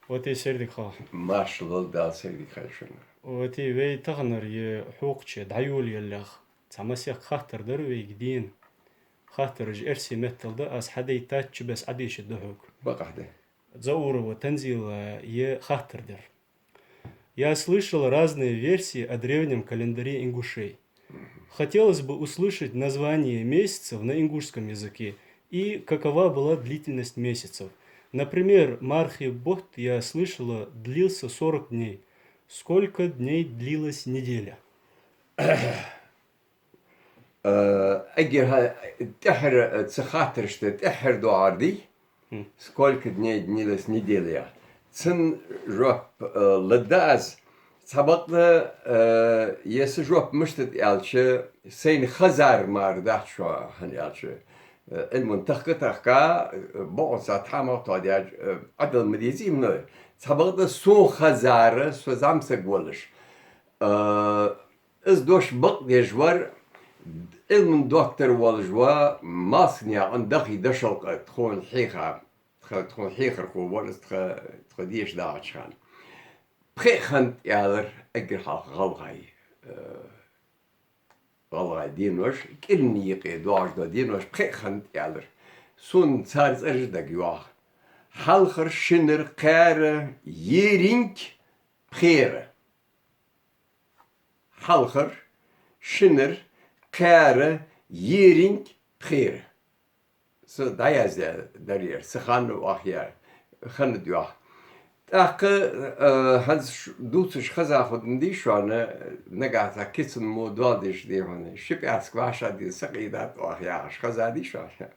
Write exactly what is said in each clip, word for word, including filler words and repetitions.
Вот и сердиг хьалха. Маршалла, Дала сердиг хилда шун. Вот и вай таханара ер хьокхаче дӀайолаяллалехь, цхьа масех хаттар дар вайга дена. Хаттараш эрсий меттала да, аз хьадайтача бесса Ӏодешаргда хьога. Бакъахьа де. Дзаурова Танзила ер хаттар дар. Я слышал разные версии о древнем календаре ингушей. Хотелось бы услышать название месяцев на ингушском языке и какова была длительность месяцев. Например, мархий бутт, я слышала, длился сорок дней. Сколько дней длилась неделя? Э, эггара хьа-, тӀеххьара, э, цу хаттарашта тӀеххьара доагӀар дий? Хм. Сколько дней длилась неделя? Цун жоп, э, лургда аз. Цхьабакъда, э, ер са жоп мишта да аьлча, сайна хезар мара дац шоана аьлча. Э, Ӏилман тахка-тахка, э, бокъонца тхьамагӀа тоадаьча, э, Ӏадал ма дезий именно. Цхьабакъда сона хезар, со зӀамсаг волаш. Э, Из дош бакъдеш вар, Ӏилман доктор волаш ва, Малсагнаькъан Дахий Дашалкъа тхона хьеха, тха, тхона хьехархо вар из тха, тха деша дагӀача хана. Пхиъ хиннад аьлар эггара хьалха гӀалгӀай, э, гӀалгӀай денош, кӀиранна юкъе доагӀаш дола денош пхиъ хиннад аьлар. Сона цар цӀераш дагайоагӀа. Хьалхара, шинара, кхаьра, еринг, пхера. Хьалхара, шинара, кхаьра, еринг, пхера. Со дӀаяздаь дар ер, са ханна оаха яр, ханна доаха. ТӀаккха, э, хӀанз ш-, дувцаш хеза хургда дий шоана, нагахьа цхьа кицун мо доал деш дий хьона, ши пӀаьраска вӀашагӀдийна сакъийдад оаха яхаш, хеза дий шоана.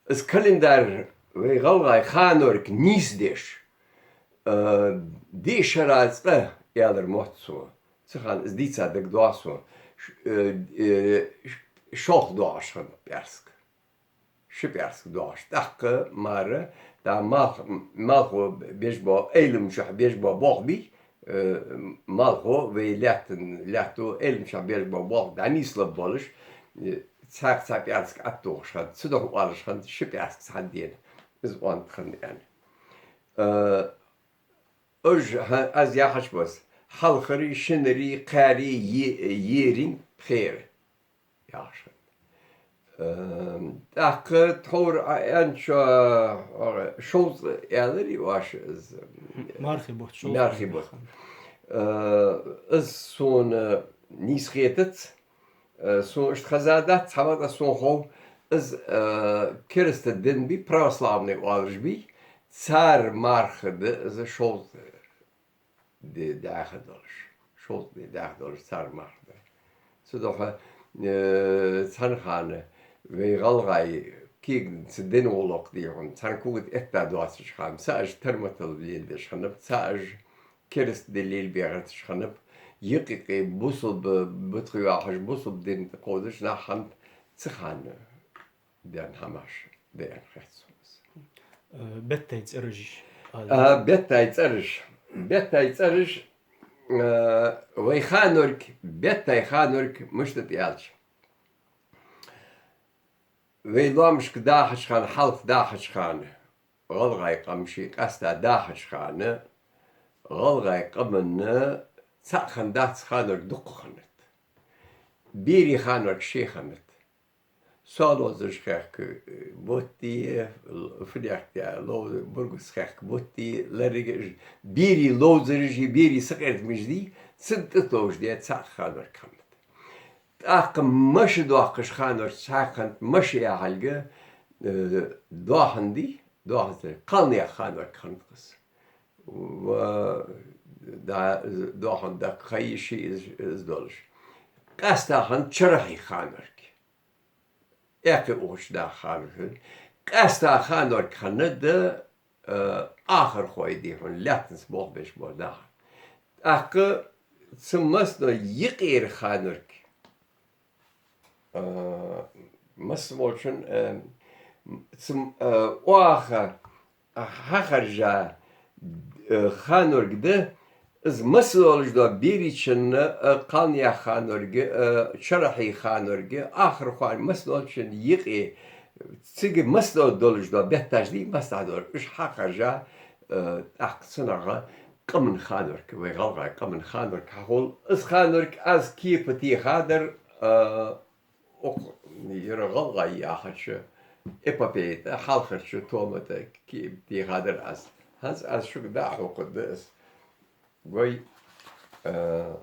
Из календарь вай гӀалгӀай ханорг нийсдеш, э, диъ шера цкъа, аьлар мотт сона. Цу хана из дийца дагадоагӀа сона. Ш-, э, э, ш-, шолха доагӀаш хиннад пӀаьраска. Ши пӀаьраска доагӀаш. ТӀаккха мара, да, малх-, малхо беш бола, Ӏилма чухь беш бола болх бий, э, малхо вай лаьттан, лаьтто Ӏилма чухь беш бола болх дӀанийслургболаш, э, цхьаькха цхьа пӀаьраска ӀотӀатохаш хиннад, цудухьа оалаш хиннад ши пӀаьраска цхьан дена. Из онда хиннад аьнна. Э, уж, хӀа, аз яхача бесса, хьалхарий, шинарий, кхаьрий, е-, еринг, пхера яхаш хиннад. Э, тӀаккха тхьовра Ӏа аьнначоа, э, шовзткъа аьларий оаш из? Мархий бутт, шовзткъа. Мархий бутт. Э, из сона нийса хетац. Э, сона иштта хезадац, цхьабакъда сона хов, из, э, кераста дин бий, православный оалаш бий, цар марха да из шовзткъа ди дӀаьха долаш. Шовзткъа ди дӀаьха долаш цар марха да. Цудухьа, э, цхьан хана вай гӀалгӀай кегийца дина гӀулакх дий хьона, цхьан кога тӀа этта доацача хана, цхьабараш тарматал леладеш хиннаб, цхьабараш кераста ди лелабе гӀерташ хиннаб, юкъе-юкъе бусалба ба тхо яхаш, бусалба дина тӀа кховдаш нах хиннаб цу хана. Даьнна хӀамаш да аьнна хет сона. Э, беттай цӀераш. А, беттай цӀераш. Беттай цӀераш, э, вай ханорг, беттай ханорг мишта да аьлча. Вай лоамашка дахача хана, хьалха дахача хана, гӀалгӀай къам ший къаьста дахача хана, гӀалгӀай къаманна цхьаъ хиннадац, ханорг дукха хиннад. Берий ханорг ше хиннад. Соалозараш хехка бутт, фунехтя лов-, бургас хехка бутт, лерригаш, берий ловзараш, берий сакъердамаш дий, цунна тӀатовжадаь цхьаъ ханорг хиннад. ТӀаккха маша доаккхаш ханорг цхьаькха хиннад, маша яхилга, э, доахан дий, доахан ца-, кхалнаьха ханорг хиннад из. Ва да-, доахан даккха ха йиш йий из, из долаш. Къаьста хиннад чарахьий ханорг. Эккхий ухаш даха ханорг. Къаьста ханорг хиннад, э, ахархой дий хьона, лаьттанца болх беш бола нах. ТӀаккха цу массанел юкъера ханорг, э, масса волчун, э, цу, э, оаха хьахержа, э, ханорг да, из масса долаш дола берийчунна, э, кхалнаьха ханорг, э, чарахьий ханорг, ахархой масса долчун юкъе, цига масса долаш дола бетташ дий, масса долаш, уж хьахержа, э, тӀаккха цунах къаман ханорг, вай гӀалгӀай къаман ханорг хьахул. Из ханорг аз кепа техадар, э, укх ер гӀалгӀай яхача эпопея тӀа, хьалхарча тома тӀа кепа техадар аз. ХӀанз аз шуга дӀахьокхаргда из. Гой, э,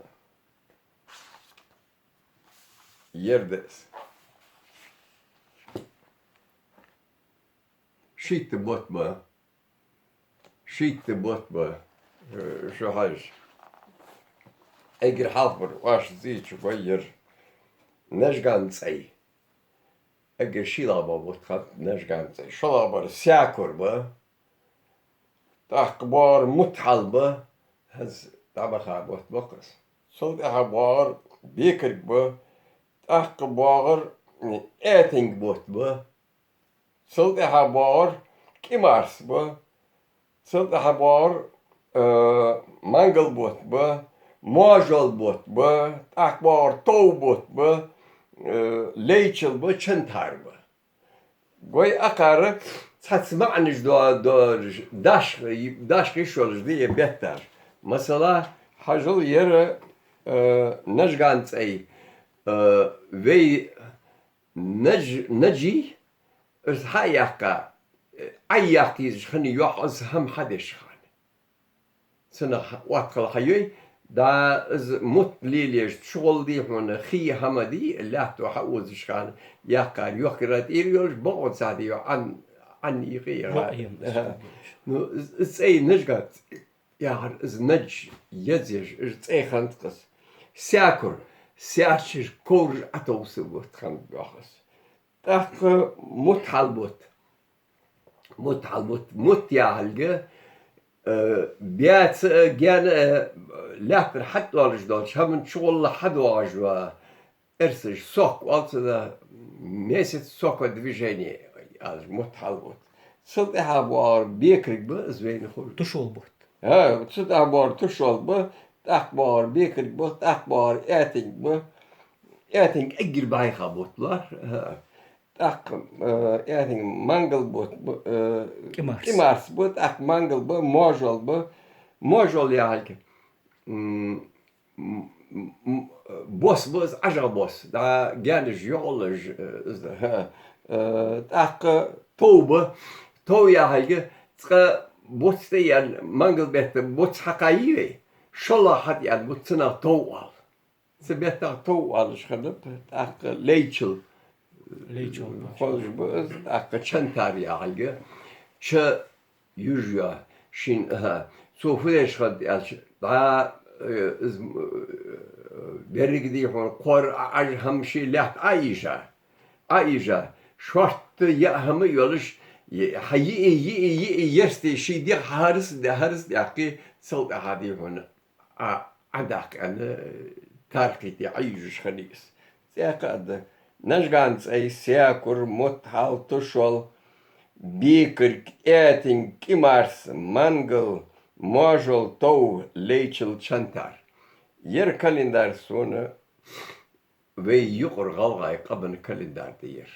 ер да из. Шийтта бутт ба, шийтта бутт ба, э, шу хьажа. Эггара хьалхара оаш зийча гой ер Нажган цӀай. Эггара шийлагӀа бола бутт хиннад Нажган цӀай. ШоллагӀбар Саькур ба, тӀаккха боагӀар Мутхьал ба, хӀанз дӀабаха бутт ба-кх из. Цул тӀехьа боагӀар Бекарг ба, тӀаккха боагӀар, м, Аьтинг бутт ба, цул тӀехьа боагӀар КӀимарс ба, цул тӀехьа боагӀар, э, Мангал бутт ба, Можол бутт ба, тӀаккха боагӀар Тов бутт ба, э, Лейчал ба, Чантар ба. Гой акхар цхьацца маӀанаш до-, доараш, дашх-, дашхий шолаш да е бетташ. Масала, хьажал ер, э, Нажган цӀай, э, вай Наж-, Наджий, из хьа а яьккха, э, Ӏай яккха езаш хиннай йоах, из хӀама хьадеш хана. Цунах оаткъал хьайой, да, из мутт лелаеш чугӀолла, дий хьона, хий хӀама, дий, лаьтто хьаозаш хана, яьккхар йохкара тӀера йолаш, бокъонца, дий, Ӏан-, Ӏан йикъе яра. Бокъонца. Аха. Ну, из, из цӀай Нажган яхар, из Надж езаш, из цӀай хиннад-кх из. Саькур, саьчар ковраш Ӏотовса бутт хиннад йоах из. ТӀаккха Мутхьал бутт. Мутхьал бутт. Мутт яхилга, э, баьца а, гаьна а, э, лаьттара хьатӀадоалаш долча хӀаман чугӀолла хьадоагӀаш дола эрсаша сок оал цунах, месяц сока движения, оалаш, Мутхьал бутт. Цул тӀехьа боагӀар Бекарг ба, из вайна хул. Тушвол бутт. ХӀа, цул тӀехьа боагӀар Тушвол ба, тӀаккха боагӀар Бекарг ба, тӀаккха боагӀар Аьтинг ба. Аьтинг эггара бӀайха бутт лар. ХӀа. ТӀаккха, э, Аьтинг, Мангал бутт ба, э, КӀимарс. КӀимарс ба, тӀаккха Мангал ба, Можол ба. Можол яхилга, м, м, м, м, бос ба из, ӀажагӀа бос. Да, гаьнаш йоӀалаш, э, из, хӀа. Э, тӀаккха Тов ба. Тов яхилга, цкъа буц тӀа яьнна, Мангал бетта буц хьакхайий вай, шоллагӀа хьатӀаяьнна буц, цунах Тов оал. Цу беттах Тов оалаш хиннаб, тӀаккха Лейчал. Лейчал, хозаш ба из, тӀаккха Чантар яхилга. Ча южа йоагӀа шин, аха. Цо фу деш хиннад аьлча, дӀа, э, из, э, беррига, дий хьона, кхор а, Ӏаж хӀама, ший лаьтта Ӏоийжа. Ӏоийжа. Шортта яа хӀама а йолаш, е-, хьа йиъе, йиъе, йиъе ерсте ший дегӀ хьарс, хьарс даьккхе, цул тӀехьа, дий хьона, Ӏа, Ӏодаккха аьнна, тархи тӀа Ӏоюжаш хиннай из. ЦӀаькха а да. Нажган цӀай, Саькур, Мутхьал, Тушвол, Бекарг, Аьтинг, КӀимарс, Мангал, Можол, Тов, Лейчал, Чантар. Ер календарь сона вай юкъара гӀалгӀай къаман календарь да ер.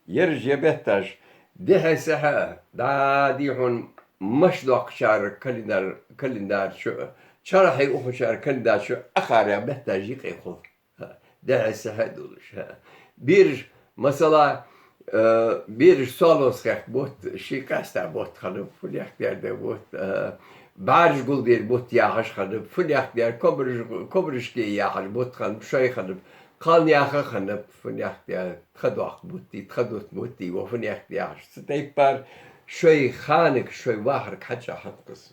Ераш я бетташ дехьа-сехьа, дӀа, дий хьона, машдоккхачар календарь, календарь чу, чарахье ухачар календарь чу акхаря бетташ йикъе хул. Дехьа-сехьа а долаш. Бераш, масала, э, бераш Солнцевских бутт, ший къаьста бутт хиннаб, фуннагӀа дер бутт, э, бӀараш гулдер бутт яхаш хиннаб, фуннагӀа дер, Кобраш-, Кобрашке яхаш бутт хиннаб, шоай хиннаб, кхалнаьха хиннаб, фуннагӀа дер, тха доккха бутти, тха дутта бутти, ва фуннагӀа яхаш. Цу тайпара шоай ханага, шоай вахарга хьежжа хиннад-кх из.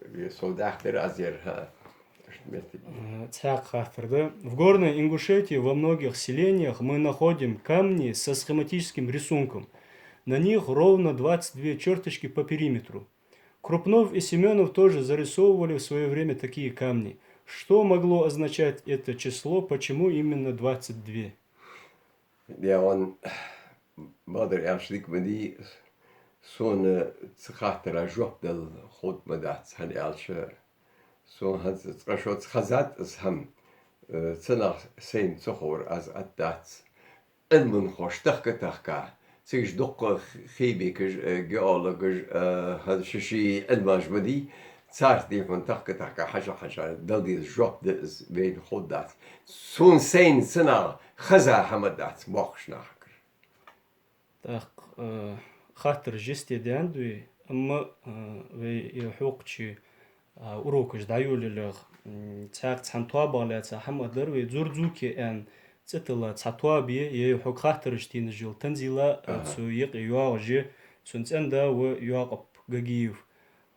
Ве со дахтар аз ер, хӀа. Э, цхьаькха хаттар да. В Горной Ингушетии во многих селениях мы находим камни со схематическим рисунком. На них ровно двадцать две чёрточки по периметру. Крупнов и Семёнов тоже зарисовывали в своё время такие камни. Что могло означать это число? Почему именно двадцать две? Дегӏан бадар аьлча дика ма дий, сона цу хаттара жоп дала ховш ма дац, хӏана аьлча, сона хӏанз цкъа шоца хезад из хӏама, э, цунах сайна ца ховр аз атта дац. Ӏилманхоша тахка-тахка, Цига дукха химикаш, э, геологаш, э, хӀанз ши-ши Ӏилмаш ма дий, царца дий хьона тахка-тахка, хьажа-хьажа, дала деза жоп да из, вайна ховргдац. Сона сайна цунах хеза хӀама дац боккхийча нахагара. ТӀаккха, э, хаттараш йисте даьннад вай, амма, э, вай е хьокхача, а, урокаш дӀайолаялехь, м, цхьаькха цхьан тоабах лаьца хӀама дар вай, Дзурдзуке аьнна цӀи тилла цхьа тоаба я, е хьога хаттараш тийна йола Танзила, а, Ага. цу юкъе йоагӀаш я, цун цӀен-да ва Йоакъап Гагиев.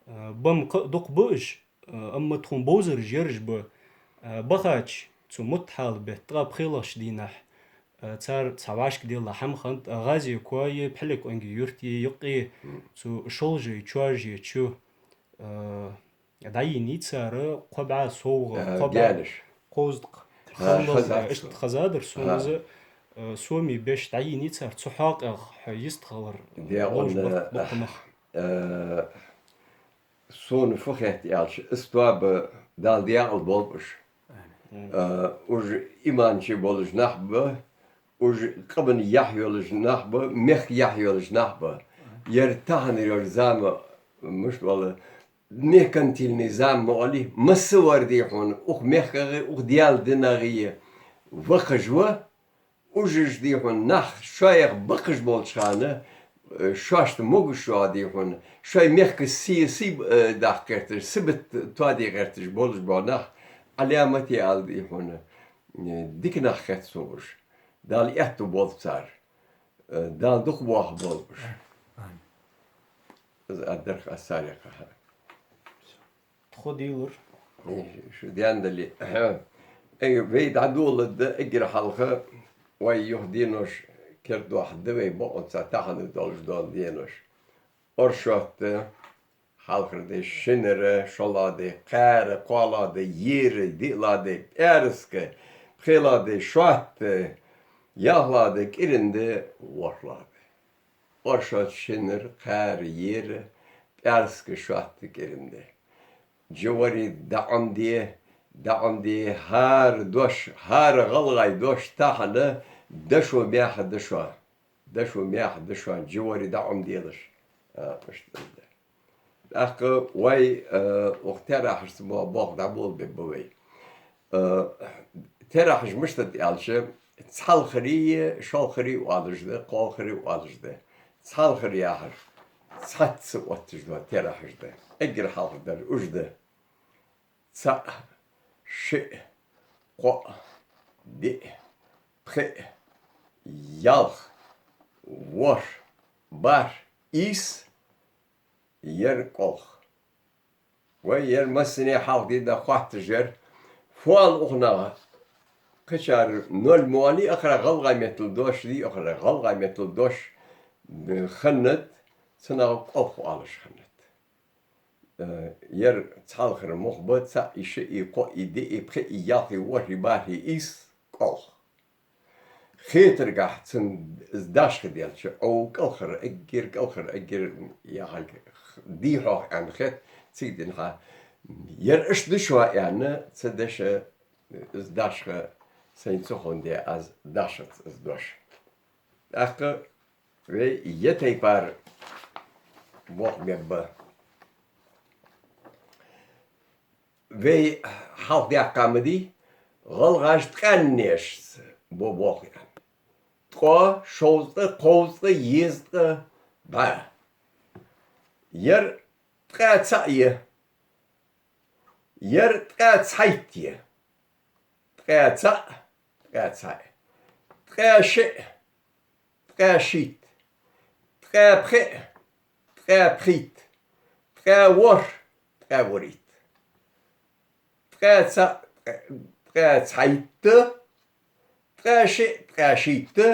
А, ба-м кхы а дукха ба уж, а, амма тхона бовзараш ераш ба. А, бахача, цу муттахьале бетта ткъаь пхелагӀча дийнахьа, а, цар цхьа вӀашка делла хӀама хиннад, а, ГӀазе-Коа е Пхьилекъонгий-Юрт е юкъе, Мгм. цу Шолжа-Чожа чу, а, дӀайийнай цар кхо бӀаь совгӀа, А, кхо бӀаь гаьнаш. кховзткъа А, ханнал, хезад а, иштта сона. хезадар сона А. из, а, сома беш дӀайийнай цар, цу хьакъехьа хьо йистхилар Дегӏун, ловш барт а, боккхагӀа нах. а, Сона фу хет аьлча, из тоаба Дала декъала болба уж. Амин. А, уж иман чу болаш нах ба, уж къаман яхь йолаш нах ба, мехка яхь йолаш нах ба. Ер тахан йола зама, мишта оал, меркантильный зама ма оалий, масса вар дий хьона, укх мехкагӀеи, укх Даьла динагӀеи вахаш ва, Уж уж дий хьона нах шоайх бакъахьа болча хана, э, шоашта могаш йоагӀа дий хьона, шоай мехка сий, сий, э, даккха гӀерташ, сибат тоаде гӀерташ болаш бола нах, Ӏаламате ала дий хьона, э, дика нах хет сона уж. Дала аьттув болба цар. Э, Дала дукха боахаргболба уж. Из а дар-кх аз царех хьа. Тхо дийлар. Шу даьнна дале. Эггара вай дӀадоладергда, эггара хьалха вай юха денош кердадоахаргда вай, бокъонца тахан долаш дола денош. Оршот да, хьалхара ди, шинара, шоллагӀа ди, кхаьра, кхоалагӀа ди, ера, диълагӀа ди, пӀаьраска, пхелагӀа ди, шоатта, ялхлагӀа ди, кӀиранди, ворхӀлагӀа ди. Оршот, шинара, кхаьра, ера, пӀаьраска, шоатта, кӀиранди. Джавари, даӀамди, даӀамди, хӀара дош, хӀара гӀалгӀай дош тахан дошо мехка дошо, дошо мехка дошо, джавари, даӀамдилаш. А, иштта да. ТӀаккха вай, э, укх терахьашца мо болх дӀаболабергба вай. Э, терахьаш мишта да аьлча, цхьалхареи, шолхареи оалаш да, кхолхареи оалаш да. Цхьалхара яхар цхьацца отташ дола терахьаш да. Эггара хьалха дар уж да. ЦаӀ, шиъ, кхоъ, диъ, пхиъ, ялх, ворхӀ, бархӀ, ийс, ер кӀолх. Вай ер массане хьалха дийнахьа хоатташ яр, фу оал укханах, кхычар ноль мо оалий, укхарах гӀалгӀай меттала дош дий, укхарах гӀалгӀай меттала дош, э, хиннад, цунах кӀолх оалаш хиннад. Э, ер цхьалхара мугӀ ба, цаӀ, шиъ, кхоъ, диъ, пхиъ, ялх, ворхӀ, бархӀ, ийс, кӀолх. Хетаргахьа цун из дашха делча, ов кӀалхара эггара, кӀалхара эггара яхалга дий хьогӀ аьнна хет, цига динахьа. Ер иштта да шоана аьнна, цу деша из дашха сайна ца ховндаь, аз дашха из дош. ТӀаккха вай е тайпара болх бергба. Вай хьалха даьккха ма дий, гӀалгӀаша ткъаьннешца бо болх аьнна. Ткъо, шовзткъа, кховзткъа, езткъа, бӀаь. Ер ткъаь цаӀ я. Ер ткъаь цхьайтта я. Ткъаь цаӀ, ткъаь цхьайтта. Ткъаь шиъ, ткъаь шийтта. Ткъаь пхиъ, ткъаь пхийтта. Ткъаь ворхӀ, ткъаь ворхӀийтта. Ткъаь цаӀ, ткъаь цхьайтта. Ткъаь шиъ, ткъаь шийтта.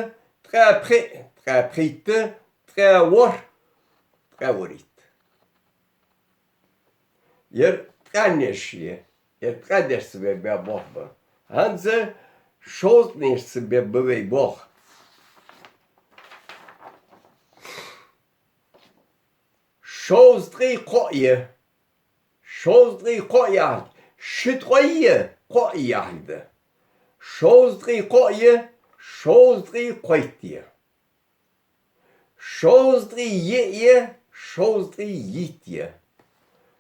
Ткъаь пхиъ, ткъаь пхийтта. Ткъаь ворхӀ, ткъаь ворхӀийтта. Ер ткъаьннеш я, ер ткъаьннешца бергба болх ба. ХӀанз шовзткъанешца бергба вай болх. Шовзткъеи кхоъ я. Шовзткъеи кхоъ яхилга ши ткъо я, кхоъ яхилга да. Шовзткъеи кхоъ я, шовзткъеи кхойтта я. Шовзткъеи йиъ я, шовзткъеи йитт я.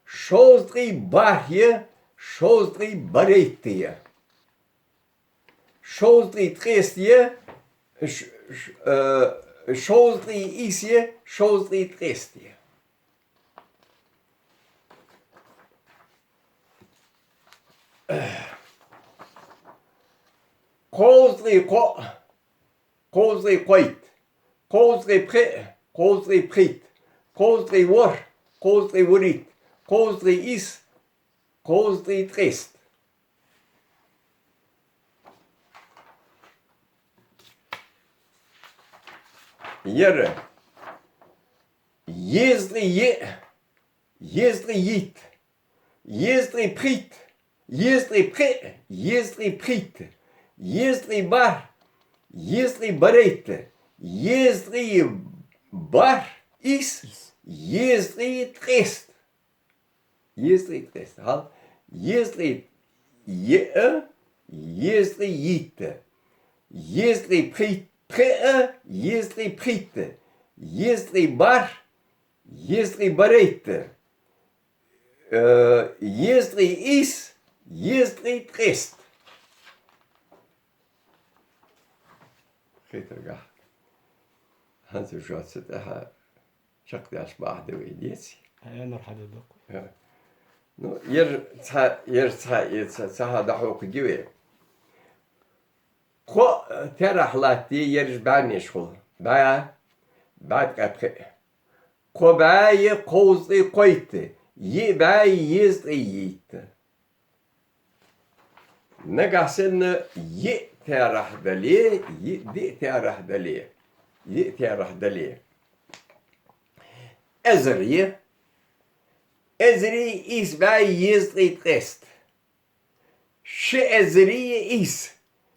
Шовзткъеи бархӀ я, шовзткъеи берхӀитта я. Шовзткъеи ткъеста я, ш-, ш-, э, шовзткъеи ийс я, шовзткъеи ткъеста я. Кховзткъеи кхоъ, кховзткъеи кхойтта, кховзткъеи пхиъ, кховзткъеи пхийтта, кховзткъеи ворхӀ, кховзткъеи вурийтта, кховзткъеи ийс, кховзткъеи ткъеста. Ер езткъеи йиъ, езткъеи йитт, езткъеи пхийтта, езткъеи пхиъ, езткъеи пхийтта, езткъеи бархӀ, езткъеи берхӀитта, езткъеи бархӀ, ийс, езткъеи ткъеста. Езткъеи ткъеста. Хьал. Езткъеи йиъ, езткъеи йитт, езткъеи пхи-, пхиъ, езткъеи пхийтта, езткъеи бархӀ, езткъеи берхӀитта, э, езткъеи ийс, езткъеи ткъеста. Хетаргахьа. ХӀанз уж цу тӀехьа чакхдаьлча бахьа да вай деций? Аьннар хьадедоккху. Э. Ну, ер цхьа, ер цхьа, ер цхьа, цхьа хьадахьокхаргья вай. Кхоъ, э, терахь латтий ераш бӀаьннеш хул. БӀаь, бӀаь ткъаь пхиъ. Кхо бӀаь я кховзткъеи кхойтта, йиъ бӀаь я езткъеи йитт. Нагахьа санна йиъ терахь дале, йиъ, диъ терахь дале, диъ терахь дале, эзар я, эзари ийс бӀаь езткъеи ткъеста, ши эзари ийс,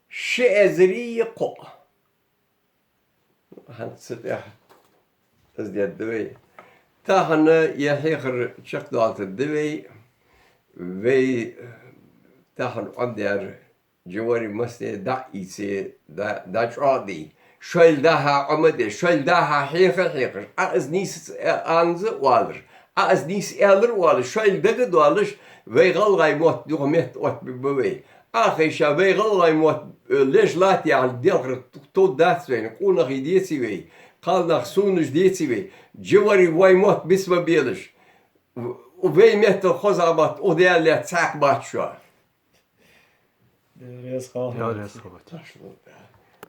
ши эзари кхоъ. ХӀанз цу тӀехьа из дергда вай. Тахан ер хьехар чакхдоалийтаргда вай. Вай тахан Ӏомадаьр Джавхари массане дӀа а ийце, дӀа, дӀачӀоагӀде. Шоайла дӀа-хьа Ӏомаде, шоайла дӀа-хьа хьеха а хьехаш, Ӏа из нийса ц-, э, анза а оалаш, Ӏа из нийса аьлар а оалаш, шоайла дага а доалаш, вай гӀалгӀай мотт юха метта оттабергба вай. Ӏа хайша вай гӀалгӀай мотт, э, леш латт яхаш делхар товргдац вайна, къонахий деций вай, кхалнах, суннаш деций вай, Джавхари вай мотт бицбе белаш. В-, вай меттала хоза мотт укх Даьла лаьца цхьаккха бац шоана. Даьла раьза хилва. Даьла раьза хилва.